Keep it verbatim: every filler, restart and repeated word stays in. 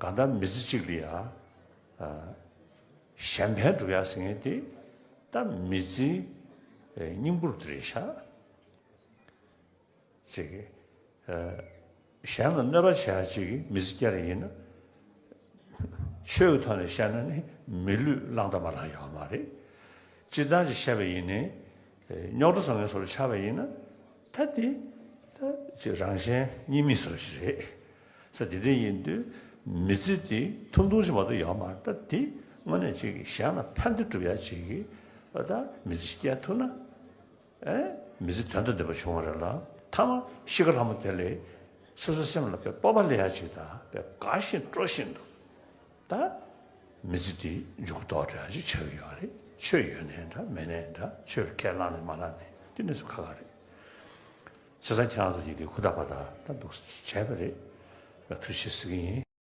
གང་ལྟར་མི་ཚེ་གཅིག་ལ་ཡ། གཞན་ཕན་སྒྲུབ་ཡ་ཟེར་མཁན་དེ་ད་མི་ཚེའི་སྙིང་པོ་དེ་རེད་ཤག་ཅིག་གཞན་ལ་གནོད་པ་བྱེད་ཡ་ཅིག་མི་ཚེ་སྐྱེལ་རེ་ཡིན་ན། ཆོས་ཀྱི་ཐོག་ནས་བཤད་ན་ནི་མི་ལུས་བླངས་དང་མ་བླངས་ཡོད་མ་རེད། སྤྱིར་བཏང་ཅིག་བཤད་པ་ཡིན་ནའི། རྙོག་དྲ་བཟོ་མཁན་བཟོ་འདྲ་ཆགས་པ་ཡིན་ན། ད་དེ་ད་ཅིག་རང་གཞན་གཉིས་མེད་བཟོ་འདྲ་ཅིག་རེད། ས་དེ་འདྲ་ཡིན་དུས་མི་ཚེ་དེ་ཐུང་ཐུང་ཞིག་མ་གཏོགས་ཡོད་མ་རེད། ད་དེ་དངོས་གནས་ཅིག་གཞན་ལ་ཕན་བདེ་སྒྲུབ་ཡ་ཅིག་གི་ད་མི་ཚེ་སྐྱེལ་ཐུབ་ན། ཨེ། མི་ཚེ་དོན་དང་ལྡན་པ་བྱུང་བ་རེད་ལ། མཐའ་མ་ཤི་ཁ་ལྷ་མོ་དེ་ལས་སོ་སོའི་སེམས་ལ་དཔེ་སྤོབས་པ་སླེབས་ཡ་ཅིག་དང་དཔེ་དགའ་བཞིན་སྤྲོ་བཞིན་དུ་ད་མི་ཚེ་དེ་མཇུག་རྫོགས་འགྲོ་ཡ་ཅིག་ཆགས་ཀྱི་ཡོད་རེད། ཆོས་ཡོད་ནའི་འདྲ་མེད་ནའི་འདྲ། ཆོས་ལ་ཁས་བླངས་ནས་མ་བླངས་ནའི་དེ་གནས་ཚུལ་ཁག་ཁག་རེད། བྱས་ཙང་ཁྱེད་རང་ཚོ་ཡིན་དུས་ཧུར་ཐག་པ་ད་ད་འདུག་བྱས་པ་རེད། ཐུགས་རྗེ་ཆེ་ཟེར་གྱི་ཡིན།